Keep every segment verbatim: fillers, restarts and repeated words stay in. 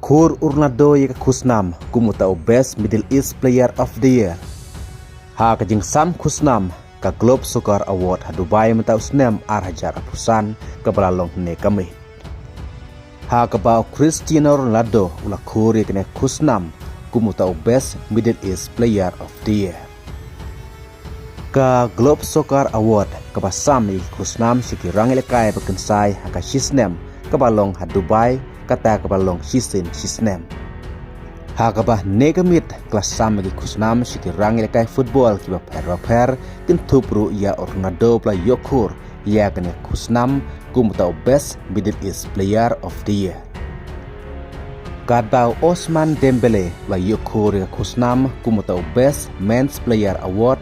Khur u Ronaldo ïa ka khusnam kum uta u Best Middle East Player of the Year. Ha ka jingsam khusnam ka Globe Soccer Award ha Dubai mynta u snem ar hajar arphew san kaba la long hynne ka miet. Ha kaba u Cristiano Ronaldo u la khur ïa kane ka khusnam kum uta u Best Middle East Player of the Year. Ka Globe Soccer Award kaba sam ïa ki khusnam sha ki rang ïalehkai ba kynsai ha ka shisnem kaba long ha Dubai, kata kaba long shisien shisnem. Ha kaba hynne ka miet ka la sam ïa ki khusnam sha ki rang ïalehkai football kiba pher ba pher, kynthup ruh ïa u Ronaldo ba la ïoh khur ïa kane ka khusnam kum uta u Best Middle East Player of the Year. Katba u Ousmane Dembélé u la ïoh khur ïa ka khusnam kum uta u Best Men's Player Award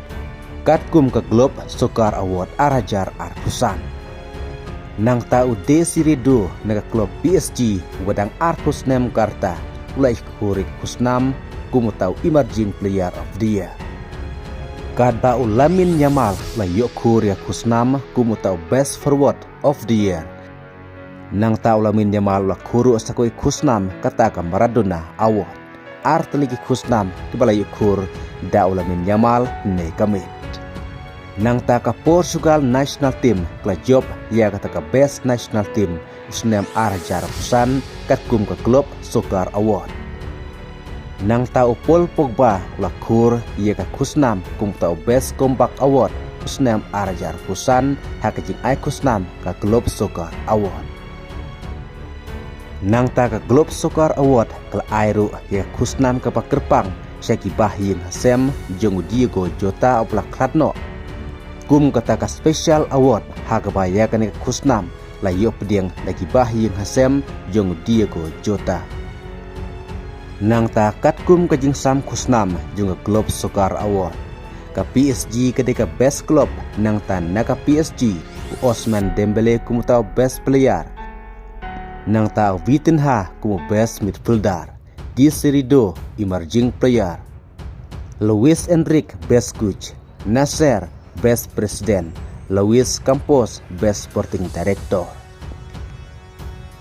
katkum ka Globe Soccer Award ar hajar arphew san. Nangta u Désiré Doué na ka klub P S G uba dang arphew snem ka rta u la ïoh khur ïa ka khusnam kum uta u Emerging Player of the Year. Katba u Lamine Yamal u la ïoh khur ïa ka khusnam kum uta u Best Forward of the Year. Nangta u Lamine Yamal u la khur ruh sa kawei ka khusnam, kata ka Maradona Award. Ar tylli ki khusnam kiba la ïoh khur da u Lamine Yamal hynne ka miet. Nangta ka Portugal National Team ka la jop ïa kata ka Best National Team u snem ar hajar arphew san katkum ka Globe Soccer Award. Nangta u Paul Pogba u la khur ïa ka khusnam kum uta u Best Comeback Award u snem ar hajar arphew san ha ka jingai khusnam ka Globe Soccer Award. Nangta ka Globe Soccer Award ka la ai ruh ïa ka khusnam kaba kyrpang sha ki bahaïing hasem jong u Diogo Jota uba la khlad noh kum kata ka Special Award, ha kaba ïa kane ka khusnam la ïoh pdiang da ki bahaïing hasem jong u Diogo Jota. Nangta katkum ka jingsam khusnam jong ka Globe Soccer Award, ka P S G ka dei ka Best Club, nangta na ka P S G u Ousmane Dembélé kum uta u Best Player, nangta u Vitinha kum u Best Midfielder, Désiré Doué Emerging Player, Luis Enrique Best Coach, Nasser Best President, Luis Campos Best Sporting Director.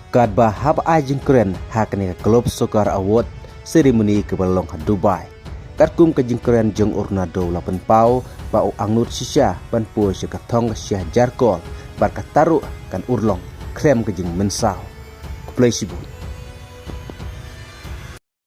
Katba haba ai jingkren ha kane ka Globe Soccer Award ceremony kaba la long ha Dubai, katkum ka jingkren jong u Ronaldo u la pynpaw ba u angnud shisha ban poi sha ka thong ka shi hajar kol bad kata ruh kan urlong khlem ka jingmynsaw. Khublei shibun.